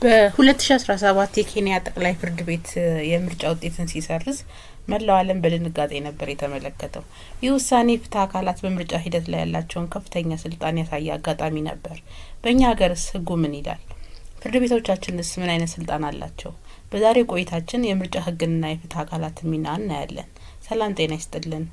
በ2017 የኬንያ ጠቅላይ ፍርድ ቤት የምርጫ ውጤትን ሲሰርዝ መላው ዓለም በድንጋጤ ነበር የተመለከተው። ይህ ውሳኔ የፍትህ አካላት በምርጫ ሂደት ላይ ያላቸውን ከፍተኛ ስልጣን ያሳየ አጋጣሚ ነበር። በእኛ ሀገርስ ህጉ ምን ይላል? ፍርድ ቤቶቻችንስ ምን አይነት ስልጣን አላቸው? በዛሬው ቆይታችን የምርጫ ህግንና የፍትህ አካላትን ሚና እናያለን። ሰላም ጤና ይስጥልን።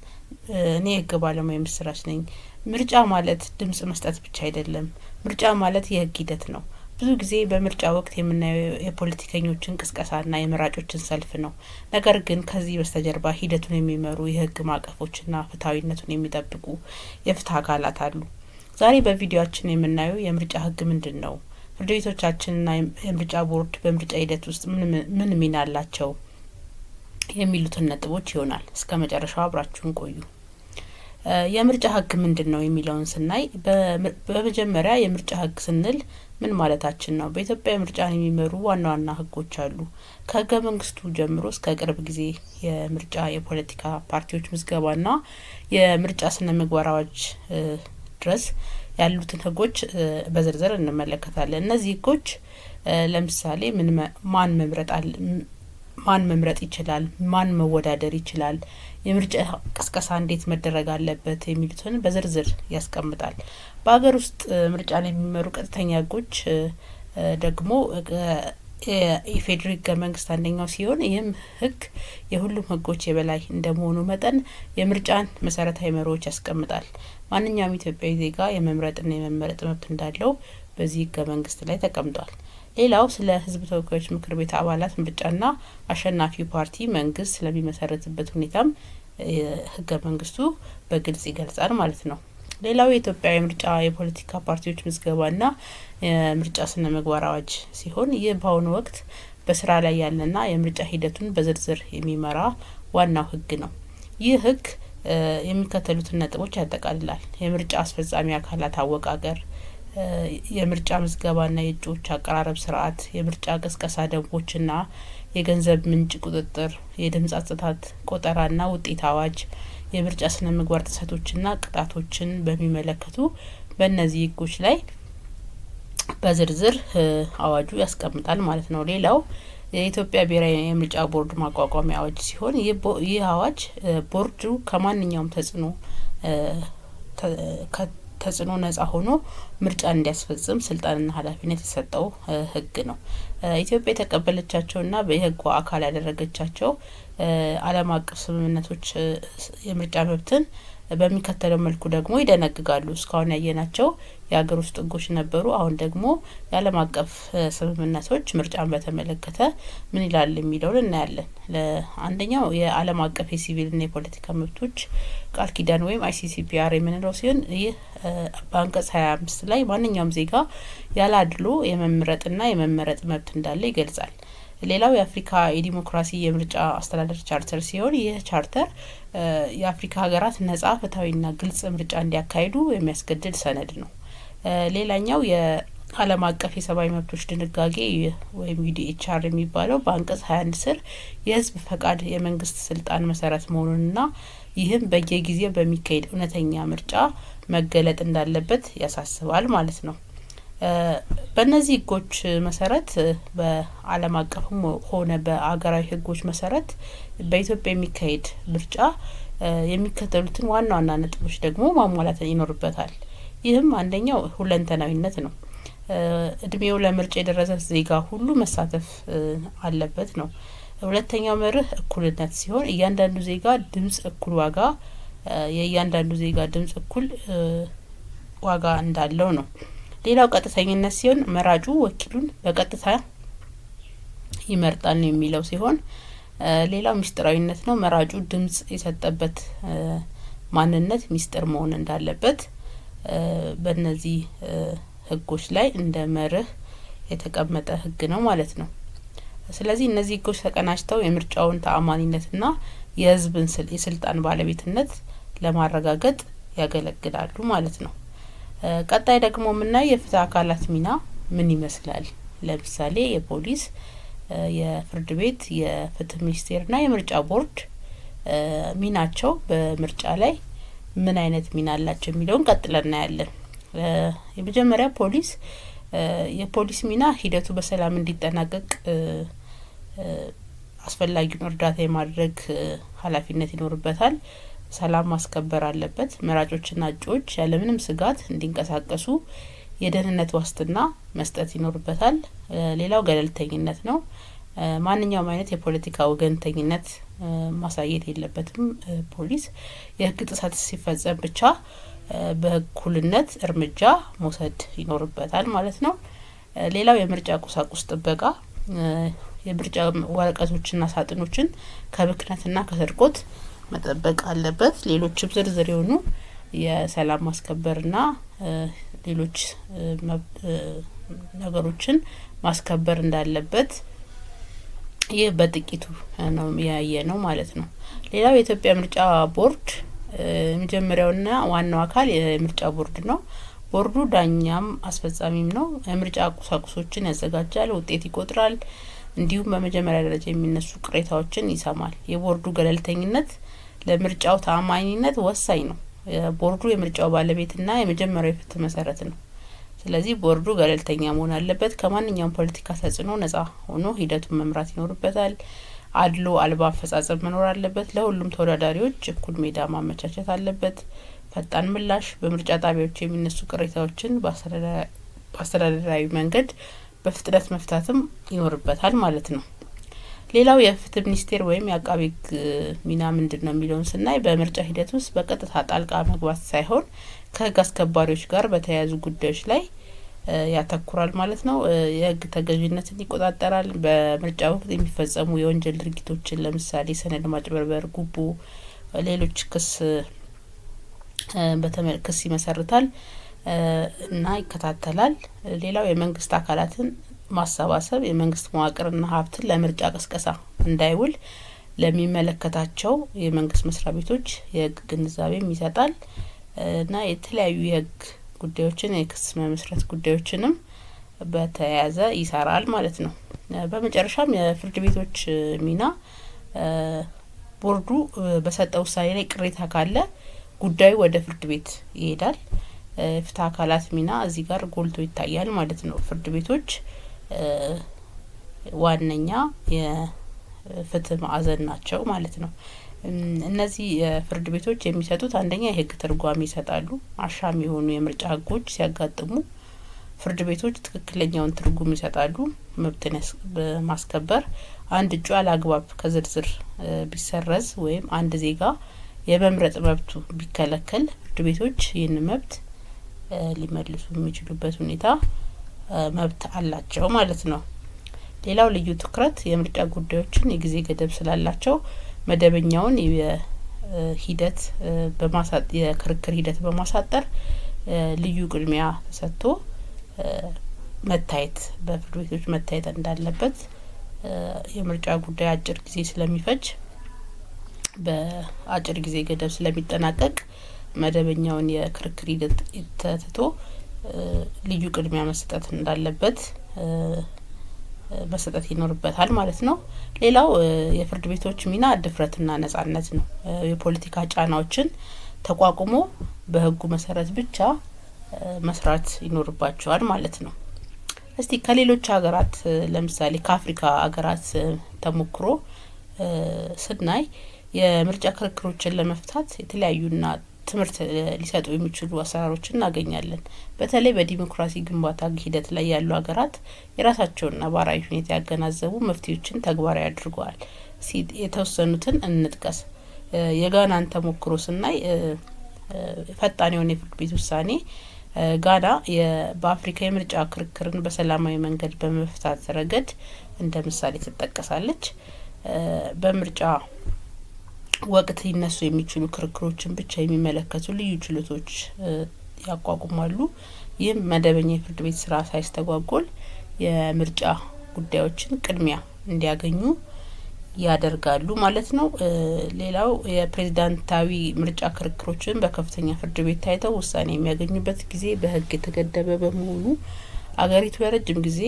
እኔ የህግ ባለሙያ ምስራች ነኝ። ምርጫ ማለት ድምጽ መስጠት ብቻ አይደለም። ምርጫ ማለት የህግ ሂደት ነው። ብዙ ጊዜ በምርጫ ወቅት የምናየው የፖለቲከኞችን ቅስቀሳና የመራጮችን ሰልፍ ነው። ነገር ግን ከዚህ በስተጀርባ ሂደቱን የሚመሩ የህግ ማዕቀፎችና ፍትሐዊነቱን የሚጠብቁ የፍትህ አካላት አሉ። ዛሬ በቪዲዮአችን የምናየው የምርጫ ህግ ምንድን ነው? ፍርድ ቤቶቻችንና የምርጫ ቦርድ በምርጫ ሂደት ውስጥ ምን ሚና አላቸው? የሚሉትን ነጥቦች ይሆናል። እስከ መጨረሻው አብራችሁን ቆዩ። የምርጫ ህግ ምንድን ነው የሚለውን ስናይ፣ በመጀመሪያ የምርጫ ህግ ስንል ምን ማለታችን ነው? በኢትዮጵያ ምርጫን የሚመሩ ዋና ዋና ህጎች አሉ። ከህገ መንግስቱ ጀምሮ እስከ ቅርብ ጊዜ የምርጫ የፖለቲካ ፓርቲዎች ምዝገባና የምርጫ ስነ ምግባር አዋጅ ድረስ ያሉትን ህጎች በዝርዝር እንመለከታለን። እነዚህ ህጎች ለምሳሌ ምን ማን መምረጥ ማን መምረጥ ይችላል፣ ማን መወዳደር ይችላል፣ የምርጫ ቅስቀሳ እንዴት መደረግ አለበት የሚሉትን በዝርዝር ያስቀምጣል። በሀገር ውስጥ ምርጫን የሚመሩ ቀጥተኛ ህጎች ደግሞ የኢፌዴሪ ህገ መንግስት አንደኛው ሲሆን፣ ይህም ህግ የሁሉም ህጎች የበላይ እንደመሆኑ መጠን የምርጫን መሰረታዊ መርሆች ያስቀምጣል። ማንኛውም ኢትዮጵያዊ ዜጋ የመምረጥና የመመረጥ መብት እንዳለው በዚህ ህገ መንግስት ላይ ተቀምጧል። ሌላው ስለ ህዝብ ተወካዮች ምክር ቤት አባላት ምርጫና አሸናፊው ፓርቲ መንግስት ስለሚመሰረትበት ሁኔታም ህገ መንግስቱ በግልጽ ይገልጻል ማለት ነው። ሌላው የኢትዮጵያ የምርጫ የፖለቲካ ፓርቲዎች ምዝገባና የምርጫ ስነ ምግባር አዋጅ ሲሆን፣ ይህ በአሁኑ ወቅት በስራ ላይ ያለና የምርጫ ሂደቱን በዝርዝር የሚመራ ዋናው ህግ ነው። ይህ ህግ የሚከተሉትን ነጥቦች ያጠቃልላል። የምርጫ አስፈጻሚ አካላት አወቃቀር፣ የምርጫ ምዝገባና የእጩዎች አቀራረብ ስርዓት፣ የምርጫ ቅስቀሳ ደንቦችና የገንዘብ ምንጭ ቁጥጥር፣ የድምጽ አሰጣጥ ቆጠራና ውጤት አዋጅ፣ የምርጫ ስነ ምግባር ጥሰቶችና ቅጣቶችን በሚመለከቱ በእነዚህ ህጎች ላይ በዝርዝር አዋጁ ያስቀምጣል ማለት ነው። ሌላው የኢትዮጵያ ብሔራዊ የምርጫ ቦርድ ማቋቋሚያ አዋጅ ሲሆን፣ ይህ አዋጅ ቦርዱ ከማንኛውም ተጽዕኖ ነጻ ሆኖ ምርጫ እንዲያስፈጽም ስልጣንና ኃላፊነት የሰጠው ህግ ነው። ኢትዮጵያ የተቀበለቻቸውና የህጉ አካል ያደረገቻቸው ዓለም አቀፍ ስምምነቶች የምርጫ መብትን በሚከተለው መልኩ ደግሞ ይደነግጋሉ። እስካሁን ያየናቸው የሀገር ውስጥ ህጎች ነበሩ። አሁን ደግሞ የዓለም አቀፍ ስምምነቶች ምርጫን በተመለከተ ምን ይላል የሚለውን እናያለን። አንደኛው የዓለም አቀፍ የሲቪልና የፖለቲካ መብቶች ቃል ኪዳን ወይም ICCPR የምንለው ሲሆን፣ ይህ በአንቀጽ 25 ላይ ማንኛውም ዜጋ ያለ አድሎ የመምረጥና የመመረጥ መብት እንዳለ ይገልጻል። ሌላው የአፍሪካ የዲሞክራሲ የምርጫ አስተዳደር ቻርተር ሲሆን፣ ይህ ቻርተር የአፍሪካ ሀገራት ነጻ፣ ፍትሐዊና ግልጽ ምርጫ እንዲያካሂዱ የሚያስገድድ ሰነድ ነው። ሌላኛው የዓለም አቀፍ የሰብአዊ መብቶች ድንጋጌ ወይም UDHR የሚባለው በአንቀጽ 21 ስር የህዝብ ፈቃድ የመንግስት ስልጣን መሰረት መሆኑንና ይህም በየጊዜው በሚካሄድ እውነተኛ ምርጫ መገለጥ እንዳለበት ያሳስባል ማለት ነው። በእነዚህ ህጎች መሰረት በዓለም አቀፍም ሆነ በአገራዊ ህጎች መሰረት በኢትዮጵያ የሚካሄድ ምርጫ የሚከተሉትን ዋና ዋና ነጥቦች ደግሞ ማሟላት ይኖርበታል። ይህም አንደኛው ሁለንተናዊነት ነው። እድሜው ለምርጫ የደረሰ ዜጋ ሁሉ መሳተፍ አለበት ነው። ሁለተኛው መርህ እኩልነት ሲሆን፣ የእያንዳንዱ ዜጋ ድምጽ እኩል ዋጋ እንዳለው ነው። ሌላው ቀጥተኝነት ሲሆን፣ መራጩ ወኪሉን በቀጥታ ይመርጣል ነው የሚለው ሲሆን፣ ሌላው ሚስጥራዊነት ነው። መራጩ ድምጽ የሰጠበት ማንነት ሚስጥር መሆን እንዳለበት በእነዚህ ህጎች ላይ እንደ መርህ የተቀመጠ ህግ ነው ማለት ነው። ስለዚህ እነዚህ ህጎች ተቀናጅተው የምርጫውን ተአማኒነትና የህዝብን የስልጣን ባለቤትነት ለማረጋገጥ ያገለግላሉ ማለት ነው። ቀጣይ ደግሞ የምናየው የፍትህ አካላት ሚና ምን ይመስላል? ለምሳሌ የፖሊስ፣ የፍርድ ቤት፣ የፍትህ ሚኒስቴርና የምርጫ ቦርድ ሚናቸው በምርጫ ላይ ምን አይነት ሚና አላቸው የሚለውን ቀጥለን እናያለን። የመጀመሪያ ፖሊስ የፖሊስ ሚና ሂደቱ በሰላም እንዲጠናቀቅ አስፈላጊውን እርዳታ የማድረግ ኃላፊነት ይኖርበታል። ሰላም ማስከበር አለበት። መራጮችና እጩዎች ያለምንም ስጋት እንዲንቀሳቀሱ የደህንነት ዋስትና መስጠት ይኖርበታል። ሌላው ገለልተኝነት ነው። ማንኛውም አይነት የፖለቲካ ወገንተኝነት ማሳየት የለበትም። ፖሊስ የህግ ጥሰት ሲፈጸም ብቻ በእኩልነት እርምጃ መውሰድ ይኖርበታል ማለት ነው። ሌላው የምርጫ ቁሳቁስ ጥበቃ፣ የምርጫ ወረቀቶችና ሳጥኖችን ከብክነትና ከስርቆት መጠበቅ አለበት። ሌሎችም ዝርዝር የሆኑ የሰላም ማስከበርና ሌሎች ነገሮችን ማስከበር እንዳለበት ይህ በጥቂቱ ነው ያየነው ማለት ነው። ሌላው የኢትዮጵያ ምርጫ ቦርድ፣ የመጀመሪያውና ዋናው አካል የምርጫ ቦርድ ነው። ቦርዱ ዳኛም አስፈጻሚም ነው። የምርጫ ቁሳቁሶችን ያዘጋጃል፣ ውጤት ይቆጥራል፣ እንዲሁም በመጀመሪያ ደረጃ የሚነሱ ቅሬታዎችን ይሰማል። የቦርዱ ገለልተኝነት ለምርጫው ተአማኒነት ወሳኝ ነው። ቦርዱ የምርጫው ባለቤትና የመጀመሪያው የፍትህ መሰረት ነው። ስለዚህ ቦርዱ ገለልተኛ መሆን አለበት። ከማንኛውም ፖለቲካ ተጽዕኖ ነጻ ሆኖ ሂደቱን መምራት ይኖርበታል። አድሎ አልባ አፈጻጸም መኖር አለበት። ለሁሉም ተወዳዳሪዎች እኩል ሜዳ ማመቻቸት አለበት። ፈጣን ምላሽ፣ በምርጫ ጣቢያዎች የሚነሱ ቅሬታዎችን በአስተዳደራዊ መንገድ በፍጥነት መፍታትም ይኖርበታል ማለት ነው። ሌላው የፍትህ ሚኒስቴር ወይም የአቃቤ ሕግ ሚና ምንድን ነው የሚለውን ስናይ፣ በምርጫ ሂደት ውስጥ በቀጥታ ጣልቃ መግባት ሳይሆን ከህግ አስከባሪዎች ጋር በተያያዙ ጉዳዮች ላይ ያተኩራል ማለት ነው። የህግ ተገዥነትን ይቆጣጠራል። በምርጫ ወቅት የሚፈጸሙ የወንጀል ድርጊቶችን፣ ለምሳሌ ሰነድ ማጭበርበር፣ ጉቦ፣ ሌሎች ክስ ይመሰርታል እና ይከታተላል። ሌላው የመንግስት አካላትን ማሰባሰብ፣ የመንግስት መዋቅርና ሀብትን ለምርጫ ቅስቀሳ እንዳይውል ለሚመለከታቸው የመንግስት መስሪያ ቤቶች የህግ ግንዛቤም ይሰጣል እና የተለያዩ የህግ ጉዳዮችን፣ የክስ መመስረት ጉዳዮችንም በተያያዘ ይሰራል ማለት ነው። በመጨረሻም የፍርድ ቤቶች ሚና፣ ቦርዱ በሰጠው ውሳኔ ላይ ቅሬታ ካለ ጉዳዩ ወደ ፍርድ ቤት ይሄዳል። የፍትህ አካላት ሚና እዚህ ጋር ጎልቶ ይታያል ማለት ነው። ፍርድ ቤቶች ዋነኛ የፍትህ ማዕዘን ናቸው ማለት ነው። እነዚህ የፍርድ ቤቶች የሚሰጡት አንደኛ የህግ ትርጓሜ ይሰጣሉ። አሻሚ የሆኑ የምርጫ ህጎች ሲያጋጥሙ ፍርድ ቤቶች ትክክለኛውን ትርጉም ይሰጣሉ። መብትን በማስከበር አንድ እጩ ያለአግባብ ከዝርዝር ቢሰረዝ ወይም አንድ ዜጋ የመምረጥ መብቱ ቢከለከል ፍርድ ቤቶች ይህን መብት ሊመልሱ የሚችሉበት ሁኔታ መብት አላቸው ማለት ነው። ሌላው ልዩ ትኩረት፣ የምርጫ ጉዳዮችን የጊዜ ገደብ ስላላቸው መደበኛውን የሂደት የክርክር ሂደት በማሳጠር ልዩ ቅድሚያ ተሰጥቶ መታየት በፍርድ ቤቶች መታየት እንዳለበት፣ የምርጫ ጉዳይ አጭር ጊዜ ስለሚፈጅ፣ በአጭር ጊዜ ገደብ ስለሚጠናቀቅ መደበኛውን የክርክር ሂደት ተትቶ ልዩ ቅድሚያ መሰጠት እንዳለበት መሰጠት ይኖርበታል ማለት ነው። ሌላው የፍርድ ቤቶች ሚና ድፍረትና ነጻነት ነው። የፖለቲካ ጫናዎችን ተቋቁሞ በህጉ መሰረት ብቻ መስራት ይኖርባቸዋል ማለት ነው። እስቲ ከሌሎች ሀገራት፣ ለምሳሌ ከአፍሪካ ሀገራት ተሞክሮ ስናይ የምርጫ ክርክሮችን ለመፍታት የተለያዩና ትምህርት ሊሰጡ የሚችሉ አሰራሮችን እናገኛለን። በተለይ በዲሞክራሲ ግንባታ ሂደት ላይ ያሉ ሀገራት የራሳቸውን ነባራዊ ሁኔታ ያገናዘቡ መፍትሄዎችን ተግባራዊ አድርገዋል። የተወሰኑትን እንጥቀስ። የጋናን ተሞክሮ ስናይ ፈጣን የሆነ የፍርድ ቤት ውሳኔ፣ ጋና በአፍሪካ የምርጫ ክርክርን በሰላማዊ መንገድ በመፍታት ረገድ እንደ ምሳሌ ትጠቀሳለች። በምርጫ ወቅት ሊነሱ የሚችሉ ክርክሮችን ብቻ የሚመለከቱ ልዩ ችሎቶች ያቋቁማሉ። ይህም መደበኛ የፍርድ ቤት ስራ ሳይስተጓጎል የምርጫ ጉዳዮችን ቅድሚያ እንዲያገኙ ያደርጋሉ ማለት ነው። ሌላው የፕሬዝዳንታዊ ምርጫ ክርክሮችን በከፍተኛ ፍርድ ቤት ታይተው ውሳኔ የሚያገኙበት ጊዜ በሕግ የተገደበ በመሆኑ አገሪቱ ለረጅም ጊዜ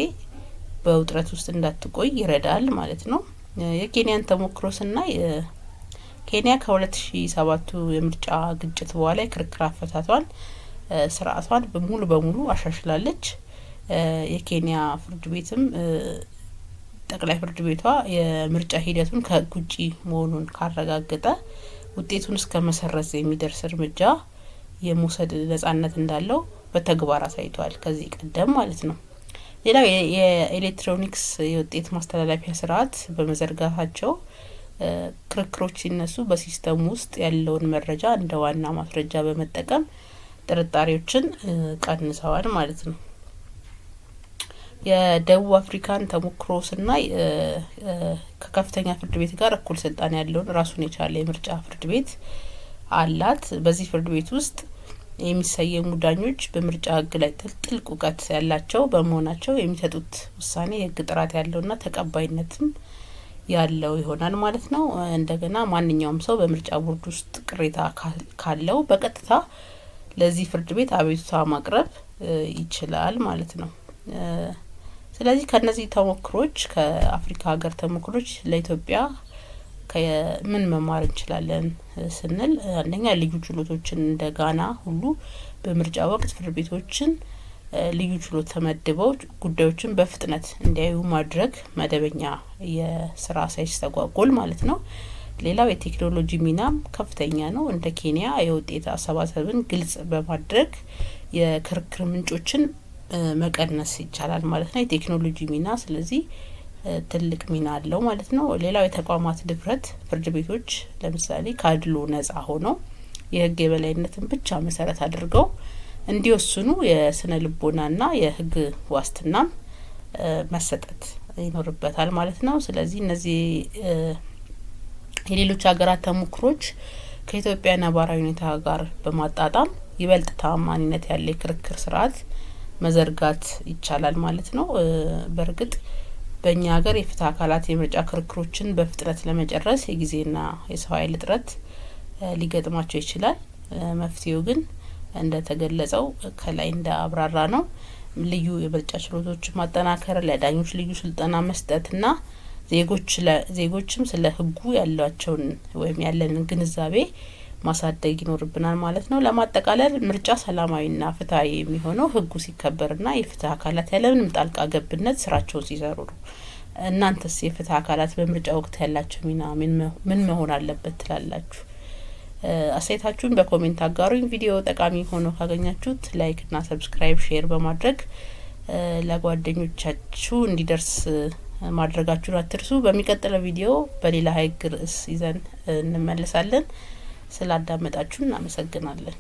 በውጥረት ውስጥ እንዳትቆይ ይረዳል ማለት ነው። የኬንያን ተሞክሮ ስናይ፣ ኬንያ ከ2007ቱ የምርጫ ግጭት በኋላ የክርክር አፈታቷን ስርዓቷን ሙሉ በሙሉ አሻሽላለች። የኬንያ ፍርድ ቤትም ጠቅላይ ፍርድ ቤቷ የምርጫ ሂደቱን ከህግ ውጪ መሆኑን ካረጋገጠ ውጤቱን እስከ መሰረዝ የሚደርስ እርምጃ የመውሰድ ነጻነት እንዳለው በተግባር አሳይቷል፣ ከዚህ ቀደም ማለት ነው። ሌላው የኤሌክትሮኒክስ የውጤት ማስተላለፊያ ስርዓት በመዘርጋታቸው ክርክሮች ሲነሱ በሲስተሙ ውስጥ ያለውን መረጃ እንደ ዋና ማስረጃ በመጠቀም ጥርጣሬዎችን ቀንሰዋል ማለት ነው። የደቡብ አፍሪካን ተሞክሮ ስናይ ከከፍተኛ ፍርድ ቤት ጋር እኩል ስልጣን ያለውን ራሱን የቻለ የምርጫ ፍርድ ቤት አላት። በዚህ ፍርድ ቤት ውስጥ የሚሰየሙ ዳኞች በምርጫ ሕግ ላይ ጥልቅ እውቀት ያላቸው በመሆናቸው የሚሰጡት ውሳኔ የሕግ ጥራት ያለውና ተቀባይነትም ያለው ይሆናል ማለት ነው። እንደገና ማንኛውም ሰው በምርጫ ቦርድ ውስጥ ቅሬታ ካለው በቀጥታ ለዚህ ፍርድ ቤት አቤቱታ ማቅረብ ይችላል ማለት ነው። ስለዚህ ከነዚህ ተሞክሮች፣ ከአፍሪካ ሀገር ተሞክሮች ለኢትዮጵያ ምን መማር እንችላለን ስንል፣ አንደኛ ልዩ ችሎቶችን እንደ ጋና ሁሉ በምርጫ ወቅት ፍርድ ቤቶችን ልዩ ችሎት ተመድበው ጉዳዮችን በፍጥነት እንዲያዩ ማድረግ፣ መደበኛ የስራ ሳይስተጓጎል ማለት ነው። ሌላው የቴክኖሎጂ ሚናም ከፍተኛ ነው። እንደ ኬንያ የውጤት አሰባሰብን ግልጽ በማድረግ የክርክር ምንጮችን መቀነስ ይቻላል ማለት ነው። የቴክኖሎጂ ሚና ስለዚህ ትልቅ ሚና አለው ማለት ነው። ሌላው የተቋማት ድፍረት፣ ፍርድ ቤቶች ለምሳሌ ከአድሎ ነጻ ሆነው የህግ የበላይነትን ብቻ መሰረት አድርገው እንዲወስኑ የስነ ልቦናና የህግ ዋስትናም መሰጠት ይኖርበታል ማለት ነው። ስለዚህ እነዚህ የሌሎች ሀገራት ተሞክሮች ከኢትዮጵያ ነባራዊ ሁኔታ ጋር በማጣጣም ይበልጥ ታማኒነት ያለ የክርክር ስርዓት መዘርጋት ይቻላል ማለት ነው። በእርግጥ በእኛ ሀገር የፍትህ አካላት የምርጫ ክርክሮችን በፍጥነት ለመጨረስ የጊዜና የሰው ኃይል እጥረት ሊገጥማቸው ይችላል። መፍትሄው ግን እንደተገለጸው ከላይ እንደ አብራራ ነው፣ ልዩ የምርጫ ችሎቶችን ማጠናከር፣ ለዳኞች ልዩ ስልጠና መስጠትና ዜጎችም ስለ ህጉ ያሏቸውን ወይም ያለንን ግንዛቤ ማሳደግ ይኖርብናል ማለት ነው። ለማጠቃለል ምርጫ ሰላማዊና ፍትሀዊ የሚሆነው ህጉ ሲከበርና የፍትህ አካላት ያለምንም ጣልቃ ገብነት ስራቸውን ሲሰሩ ነው። እናንተስ የፍትህ አካላት በምርጫ ወቅት ያላቸው ሚና ምን መሆን አለበት ትላላችሁ? አስተያየታችሁን በ comment አጋሩኝ። ቪዲዮ ጠቃሚ ሆኖ ካገኛችሁት like ና subscribe፣ share በማድረግ ለጓደኞቻችሁ እንዲደርስ ማድረጋችሁን አትርሱ። በሚቀጥለው ቪዲዮ በሌላ ህግ ርዕስ ይዘን እንመለሳለን። ስላዳመጣችሁ እናመሰግናለን።